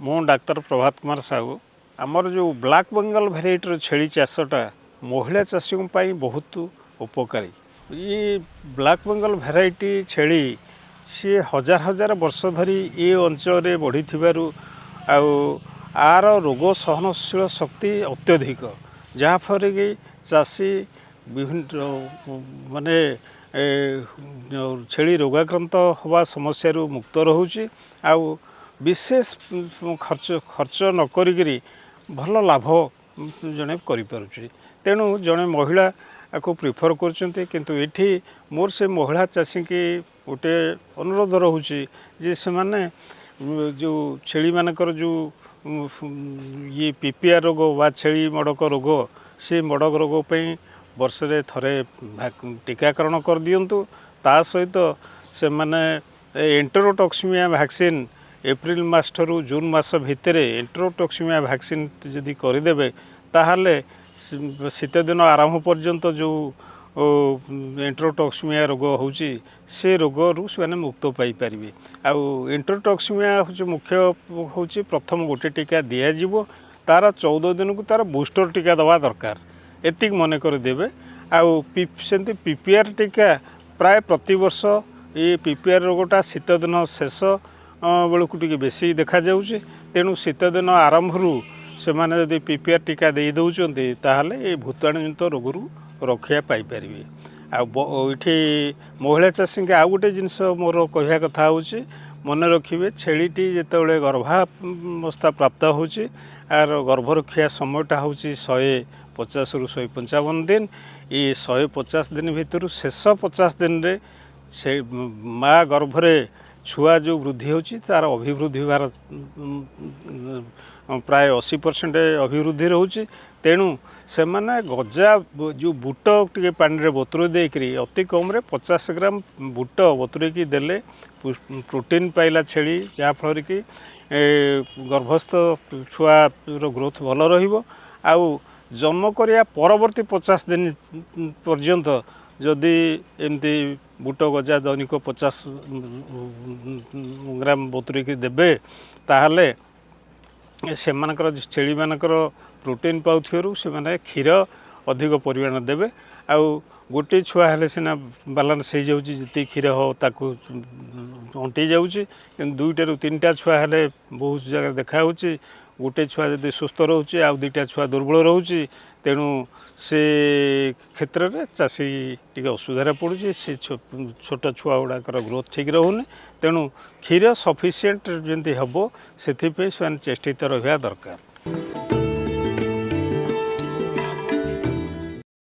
ମୁଁ ଡାକ୍ତର ପ୍ରଭାତ କୁମାର ସାହୁ। ଆମର ଯେଉଁ ବ୍ଲାକ୍ ବେଙ୍ଗଲ ଭେରାଇଟିର ଛେଳି ଚାଷଟା ମହିଳା ଚାଷୀଙ୍କ ପାଇଁ ବହୁତ ଉପକାରୀ। ଇଏ ବ୍ଲାକ୍ ବେଙ୍ଗଲ ଭେରାଇଟି ଛେଳି, ସିଏ ହଜାର ହଜାର ବର୍ଷ ଧରି ଏ ଅଞ୍ଚଳରେ ବଢ଼ିଥିବାରୁ ଆଉ ଆର ରୋଗ ସହନଶୀଳ ଶକ୍ତି ଅତ୍ୟଧିକ, ଯାହାଫଳରେ କି ଚାଷୀ ବିଭିନ୍ନ ମାନେ ଛେଳି ରୋଗାକ୍ରାନ୍ତ ହେବା ସମସ୍ୟାରୁ ମୁକ୍ତ ରହୁଛି ଆଉ ବିଶେଷ ଖର୍ଚ୍ଚ ନ କରିକିରି ଭଲ ଲାଭ ଜଣେ କରିପାରୁଛି। ତେଣୁ ଜଣେ ମହିଳା ଆକୁ ପ୍ରିଫର କରୁଛନ୍ତି। କିନ୍ତୁ ଏଠି ମୋର ସେ ମହିଳା ଚାଷୀକି ଗୋଟେ ଅନୁରୋଧ ରହୁଛି ଯେ ସେମାନେ ଯେଉଁ ଛେଳିମାନଙ୍କର ଯେଉଁ ଇଏ ପିପିଆର ରୋଗ ବା ଛେଳି ମଡ଼କ ରୋଗ, ସେ ମଡ଼କ ରୋଗ ପାଇଁ ବର୍ଷରେ ଥରେ ଟୀକାକରଣ କରିଦିଅନ୍ତୁ। ତା ସହିତ ସେମାନେ ଏଣ୍ଟରୋଟକ୍ସିମିଆ ଭ୍ୟାକ୍ସିନ୍, ଏପ୍ରିଲ ମାସ ଠାରୁ ଜୁନ୍ ମାସ ଭିତରେ ଏଣ୍ଟରୋଟକ୍ସିମିଆ ଭ୍ୟାକ୍ସିନ୍ ଯଦି କରିଦେବେ, ତାହେଲେ ଶୀତ ଦିନ ଆରମ୍ଭ ପର୍ଯ୍ୟନ୍ତ ଯେଉଁ ଏଣ୍ଟରୋଟକ୍ସିମିଆ ରୋଗ ହେଉଛି, ସେ ରୋଗରୁ ସେମାନେ ମୁକ୍ତ ପାଇପାରିବେ। ଆଉ ଏଣ୍ଟରୋଟକ୍ସିମିଆ ହେଉଛି ମୁଖ୍ୟ ହେଉଛି, ପ୍ରଥମ ଗୋଟେ ଟୀକା ଦିଆଯିବ, ତାର 14 ଦିନକୁ ତାର ବୁଷ୍ଟର ଟୀକା ଦେବା ଦରକାର, ଏତିକି ମନେ କରିଦେବେ। ଆଉ ସେମିତି ପିପିଆର୍ ଟୀକା ପ୍ରାୟ ପ୍ରତିବର୍ଷ। ଏ ପିପିଆର୍ ରୋଗଟା ଶୀତ ଦିନ ଶେଷ ବେଳକୁ ଟିକେ ବେଶୀ ଦେଖାଯାଉଛି। ତେଣୁ ଶୀତ ଦିନ ଆରମ୍ଭରୁ ସେମାନେ ଯଦି ପିପିଆର୍ ଟୀକା ଦେଇ ଦେଉଛନ୍ତି, ତାହେଲେ ଏ ଭୂତାଣୁଜନିତ ରୋଗରୁ ରକ୍ଷା ପାଇପାରିବେ। ଆଉ ଏଠି ମହିଳା ଚାଷୀଙ୍କ ଆଉ ଗୋଟେ ଜିନିଷ ମୋର କହିବା କଥା ହେଉଛି, ମନେ ରଖିବେ, ଛେଳିଟି ଯେତେବେଳେ ଗର୍ଭାବସ୍ଥା ପ୍ରାପ୍ତ ହେଉଛି, ଆର ଗର୍ଭ ରଖିବା ସମୟଟା ହେଉଛି 150ରୁ 155 ଦିନ। ଏ 150 ଦିନ ଭିତରୁ ଶେଷ 50 ଦିନରେ ସେ ମା ଗର୍ଭରେ ଛୁଆ ଯେଉଁ ବୃଦ୍ଧି ହେଉଛି, ତା'ର ଅଭିବୃଦ୍ଧି ହେବାର ପ୍ରାୟ 80% ଅଭିବୃଦ୍ଧି ରହୁଛି। ତେଣୁ ସେମାନେ ଗଜା ଯେଉଁ ବୁଟ ଟିକେ ପାଣିରେ ବତୁରେଇ ଦେଇକରି, ଅତି କମ୍ରେ 50 ଗ୍ରାମ ବୁଟ ବତୁରେଇକି ଦେଲେ ପ୍ରୋଟିନ୍ ପାଇଲା ଛେଳି, ଯାହାଫଳରେ କି ଗର୍ଭସ୍ଥ ଛୁଆର ଗ୍ରୋଥ୍ ଭଲ ରହିବ। ଆଉ ଜନ୍ମ କରିବା ପରବର୍ତ୍ତୀ 50 ଦିନ ପର୍ଯ୍ୟନ୍ତ ଯଦି ଏମିତି ବୁଟ ଗଜା ଦୈନିକ 50 ଗ୍ରାମ ବତୁରେଇକି ଦେବେ, ତାହେଲେ ସେମାନଙ୍କର ଛେଳିମାନଙ୍କର ପ୍ରୋଟିନ୍ ପାଉଥିବାରୁ ସେମାନେ କ୍ଷୀର ଅଧିକ ପରିମାଣ ଦେବେ। ଆଉ ଗୋଟିଏ ଛୁଆ ହେଲେ ସିନା ବାଲାନ୍ସ ହେଇଯାଉଛି, ଯେତିକି କ୍ଷୀର ହେବ ତାକୁ ଅଣ୍ଟି ଯାଉଛି। କିନ୍ତୁ ଦୁଇଟାରୁ ତିନିଟା ଛୁଆ ହେଲେ ବହୁତ ଜାଗାରେ ଦେଖାହେଉଛି, ଗୋଟେ ଛୁଆ ଯଦି ସୁସ୍ଥ ରହୁଛି ଆଉ ଦୁଇଟା ଛୁଆ ଦୁର୍ବଳ ରହୁଛି। ତେଣୁ ସେ କ୍ଷେତ୍ରରେ ଚାଷୀ ଟିକେ ଅସୁବିଧାରେ ପଡ଼ୁଛି। ସେ ଛୋଟ ଛୁଆ ଗୁଡ଼ାକର ଗ୍ରୋଥ୍ ଠିକ୍ ରହୁନି। ତେଣୁ କ୍ଷୀର ସଫିସିଏଣ୍ଟ ଯେମିତି ହେବ, ସେଥିପାଇଁ ସେମାନେ ଚେଷ୍ଟିତ ରହିବା ଦରକାର।